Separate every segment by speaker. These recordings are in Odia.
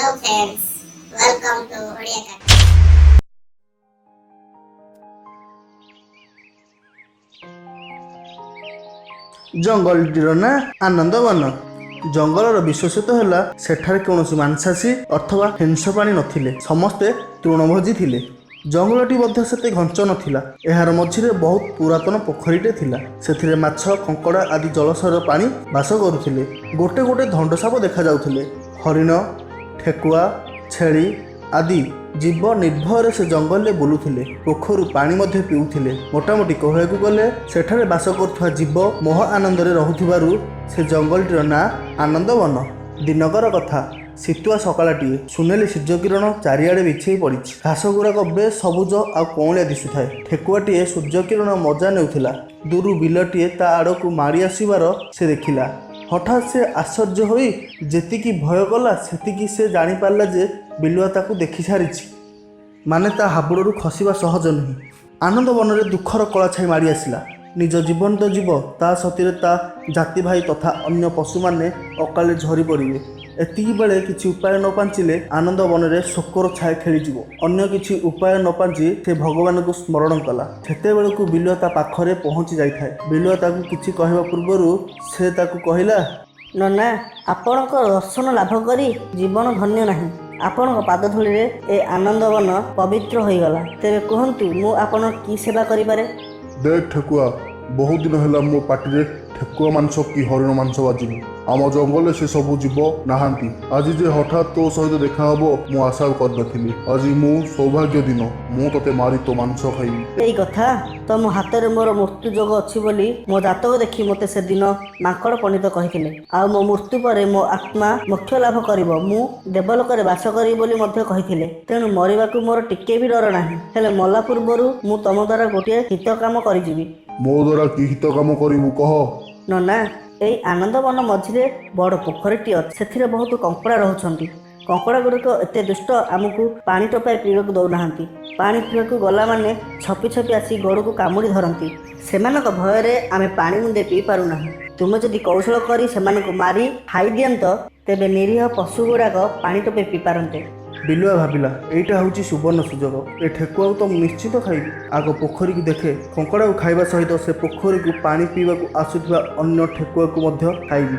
Speaker 1: Hello friends, welcome to Odia Cartoon.
Speaker 2: ଜଙ୍ଗଲଟିର ନାଁ ଆନନ୍ଦବନ। ଜଙ୍ଗଲର ବିଶେଷତ୍ୱ ହେଲା, ସେଠାରେ କୌଣସି ମାଂସାଶୀ ଅଥବା ହିଂସ୍ର ପ୍ରାଣୀ ନଥିଲେ। ସମସ୍ତେ ତୃଣଭୋଜୀ ଥିଲେ। ଜଙ୍ଗଲଟି ମଧ୍ୟ ସେତେ ଘଞ୍ଚ ନଥିଲା। ଏହାର ମଝିରେ ବହୁତ ପୁରାତନ ପୋଖରୀଟେ ଥିଲା। ସେଥିରେ ମାଛ, କଙ୍କଡ଼ା ଆଦି ଜଳଚର ପ୍ରାଣୀ ବାସ କରୁଥିଲେ। ଗୋଟେ ଗୋଟେ ଧଣ୍ଡସାପ ଦେଖାଯାଉଥିଲେ। ହରିଣ, ଠେକୁଆ, ଛେଳି ଆଦି ଜୀବ ନିର୍ଭୟରେ ସେ ଜଙ୍ଗଲରେ ବୁଲୁଥିଲେ। ପୋଖରୀରୁ ପାଣି ମଧ୍ୟ ପିଉଥିଲେ। ମୋଟାମୋଟି କହିବାକୁ ଗଲେ, ସେଠାରେ ବାସ କରୁଥିବା ଜୀବ ମହା ଆନନ୍ଦରେ ରହୁଥିବାରୁ ସେ ଜଙ୍ଗଲଟିର ନାଁ ଆନନ୍ଦବନ। ଦିନକର କଥା। ଶୀତୁଆ ସକାଳଟିଏ। ସୁନେଲି ସୂର୍ଯ୍ୟକିରଣ ଚାରିଆଡ଼େ ବିଛେଇ ପଡ଼ିଛି। ଘାସ ଗୁଡ଼ାକ ବେଶ୍ ସବୁଜ ଆଉ କଅଁଳିଆ ଦିଶୁଥାଏ। ଠେକୁଆଟିଏ ସୂର୍ଯ୍ୟକିରଣ ମଜା ନେଉଥିଲା। ଦୂରୁ ବିଲୁଆଟିଏ ତା ଆଡ଼କୁ ମାଡ଼ି ଆସିବାର ସେ ଦେଖିଲା। ହଠାତ୍ ସେ ଆଶ୍ଚର୍ଯ୍ୟ ହୋଇ ଯେତିକି ଭୟ କଲା, ସେତିକି ସେ ଜାଣିପାରିଲା ଯେ ବିଲୁଆ ତାକୁ ଦେଖି ସାରିଛି। ମାନେ, ତା ହାବୁଡ଼ରୁ ଖସିବା ସହଜ ନୁହେଁ। ଆନନ୍ଦ ବନରେ ଦୁଃଖର କଳା ଛାଇ ମାଡ଼ି ଆସିଲା। ନିଜ ଜୀବନ ତ ଯିବ, ତା ସାଥିରେ ତା ଜାତି ଭାଇ ତଥା ଅନ୍ୟ ପଶୁମାନେ ଅକାଳରେ ଝରି ପଡ଼ିବେ। ଏତିକି ବେଳେ କିଛି ଉପାୟ ନ ପାଞ୍ଚିଲେ ଆନନ୍ଦ ବନରେ ଶୋକର ଛାୟା ଖେଳିଯିବ। ଅନ୍ୟ କିଛି ଉପାୟ ନ ପାଞ୍ଚି ସେ ଭଗବାନଙ୍କୁ ସ୍ମରଣ କଲା। ସେତେବେଳକୁ ବିଲୁଆ ତା ପାଖରେ ପହଞ୍ଚି ଯାଇଥାଏ। ବିଲୁଆ ତାକୁ କିଛି କହିବା ପୂର୍ବରୁ ସେ ତାକୁ କହିଲା,
Speaker 3: ନନା, ଆପଣଙ୍କ ଦର୍ଶନ ଲାଭ କରି ଜୀବନ ଧନ୍ୟ ନାହିଁ। ଆପଣଙ୍କ ପାଦଧୂଳିରେ ଏ ଆନନ୍ଦବନ ପବିତ୍ର ହୋଇଗଲା। ତେବେ କୁହନ୍ତୁ, ମୁଁ ଆପଣ କି ସେବା କରିପାରେ?
Speaker 4: ଦେଖ ଠେକୁଆ, ବହୁତ ଦିନ ହେଲା ମୋ ପାଟିରେ ଠେକୁଆ ମାଂସ କି ହରିଣ ମାଂସ ବାଜିନି। ଆମ ଜଙ୍ଗଲରେ ସେ ସବୁ ଜୀବ ନାହାନ୍ତି। ଆଜି ଯେ ହଠାତ୍ ତୋ ସହିତ ଦେଖା ହବ, ମୁଁ ଆଶା କରିନଥିଲି। ଆଜି ମୋ ସୌଭାଗ୍ୟ ଦିନ। ମୁଁ ତୋତେ ମାରି ତୋ ମାଂସ ଖାଇବି।
Speaker 3: ଏଇ କଥା ତ ମୋ ହାତରେ ମୋର ମୃତ୍ୟୁ ଯୋଗ ଅଛି ବୋଲି ମୋ ଜାତକ ଦେଖି ମୋତେ ସେଦିନ ମାଙ୍କଡ଼ ପଣ୍ଡିତ କହିଥିଲେ। ଆଉ ମୋ ମୃତ୍ୟୁ ପରେ ମୋ ଆତ୍ମା ମୋକ୍ଷ ଲାଭ କରିବ, ମୁଁ ଦେବଲୋକରେ ବାସ କରିବି ବୋଲି ମଧ୍ୟ କହିଥିଲେ। ତେଣୁ ମରିବାକୁ ମୋର ଟିକେ ବି ଡର ନାହିଁ। ହେଲେ ମଲା ପୂର୍ବରୁ ମୁଁ ତମ ଦ୍ୱାରା ଗୋଟିଏ ହିତ କାମ କରିଯିବି।
Speaker 4: ମୋ ଦ୍ୱାରା କି ହିତ କାମ କରିବୁ, କହ।
Speaker 3: ନନା, ଏଇ ଆନନ୍ଦବନ ମଝିରେ ବଡ଼ ପୋଖରୀଟି ଅଛି। ସେଥିରେ ବହୁତ କଙ୍କଡ଼ା ରହୁଛନ୍ତି। କଙ୍କଡ଼ା ଗୁଡ଼ିକ ଏତେ ଦୁଷ୍ଟ, ଆମକୁ ପାଣି ଟୋପାଏ ପିଇବାକୁ ଦେଉନାହାନ୍ତି। ପାଣି ପିଇବାକୁ ଗଲା ମାନେ ଛପି ଛପି ଆସି ଗୋଡ଼କୁ କାମୁଡ଼ି ଧରନ୍ତି। ସେମାନଙ୍କ ଭୟରେ ଆମେ ପାଣି ମୁନ୍ଦେ ପିଇ ପାରୁନାହୁଁ। ତୁମେ ଯଦି କୌଶଳ କରି ସେମାନଙ୍କୁ ମାରି ଖାଇ ଦିଅନ୍ତ, ତେବେ ନିରୀହ ପଶୁ ଗୁଡ଼ାକ ପାଣି ଟୋପେ ପିଇ ପାରନ୍ତେ।
Speaker 2: ବିଲୁଆ ଭାବିଲା, ଏଇଟା ହେଉଛି ସୁବର୍ଣ୍ଣ ସୁଯୋଗ। ଏ ଠେକୁଆକୁ ତ ମୁଁ ନିଶ୍ଚିତ ଖାଇବି। ଆଗ ପୋଖରୀକୁ ଦେଖେ। କଙ୍କଡ଼ାକୁ ଖାଇବା ସହିତ ସେ ପୋଖରୀକୁ ପାଣି ପିଇବାକୁ ଆସୁଥିବା ଅନ୍ୟ ଠେକୁଆକୁ ମଧ୍ୟ ଖାଇବି।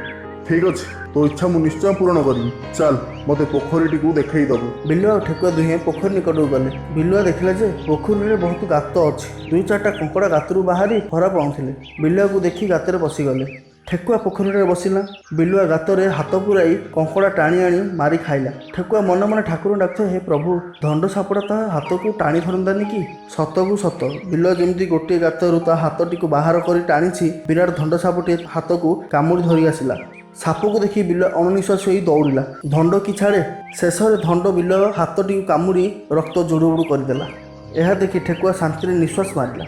Speaker 4: ଠିକ୍ ଅଛି, ତୋ ଇଚ୍ଛା ମୁଁ ନିଶ୍ଚୟ ପୂରଣ କରିବି। ଚାଲ, ମୋତେ ପୋଖରୀଟିକୁ ଦେଖେଇ ଦବୁ।
Speaker 2: ବିଲୁଆ ଆଉ ଠେକୁଆ ଦୁହେଁ ପୋଖରୀ ନିକଟକୁ ଗଲେ। ବିଲୁଆ ଦେଖିଲା ଯେ ପୋଖରୀରେ ବହୁତ ଗାତ ଅଛି। ଦୁଇ ଚାରିଟା କଙ୍କଡ଼ା ଗାତରୁ ବାହାରି ଖରା ପାଉଥିଲେ। ବିଲୁଆକୁ ଦେଖି ଗାତରେ ପଶିଗଲେ। ଠେକୁଆ ପୋଖରୀରେ ବସିଲା। ବିଲୁଆ ଗାତରେ ହାତ ପୁରାଇ କଙ୍କଡ଼ା ଟାଣି ଆଣି ମାରି ଖାଇଲା। ଠେକୁଆ ମନେ ମନେ ଠାକୁରଙ୍କୁ ଡାକୁଥାଏ, "ହେ ପ୍ରଭୁ, ଧଣ୍ଡ ସାପଟା ତା ହାତକୁ ଟାଣି ଧରନ୍ତାନି କି?" ସତକୁ ସତ, ବିଲୁଆ ଯେମିତି ଗୋଟିଏ ଗାତରୁ ତା ହାତଟିକୁ ବାହାର କରି ଟାଣିଛି, ବିରାଟ ଧଣ୍ଡ ସାପଟିଏ ହାତକୁ କାମୁଡ଼ି ଧରି ଆସିଲା। ସାପକୁ ଦେଖି ବିଲୁଆ ଅଣନିଶ୍ୱାସୀ ହୋଇ ଦୌଡ଼ିଲା। ଧଣ୍ଡ କି ଛାଡ଼େ? ଶେଷରେ ଧଣ୍ଡ ବିଲୁଆ ହାତଟିକୁ କାମୁଡ଼ି ରକ୍ତ ଜୁଡ଼ୁବୁଡ଼ୁ କରିଦେଲା। ଏହା ଦେଖି ଠେକୁଆ ଶାନ୍ତିରେ ନିଶ୍ୱାସ ମାରିଲା।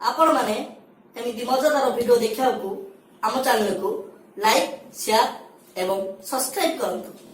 Speaker 3: ଆପଣମାନେ ଏମିତି ମଜାଦାର ଭିଡ଼ିଓ ଦେଖିବାକୁ ଆମ ଚ୍ୟାନେଲକୁ ଲାଇକ୍, ସେୟାର ଏବଂ ସବସ୍କ୍ରାଇବ୍ କରନ୍ତୁ।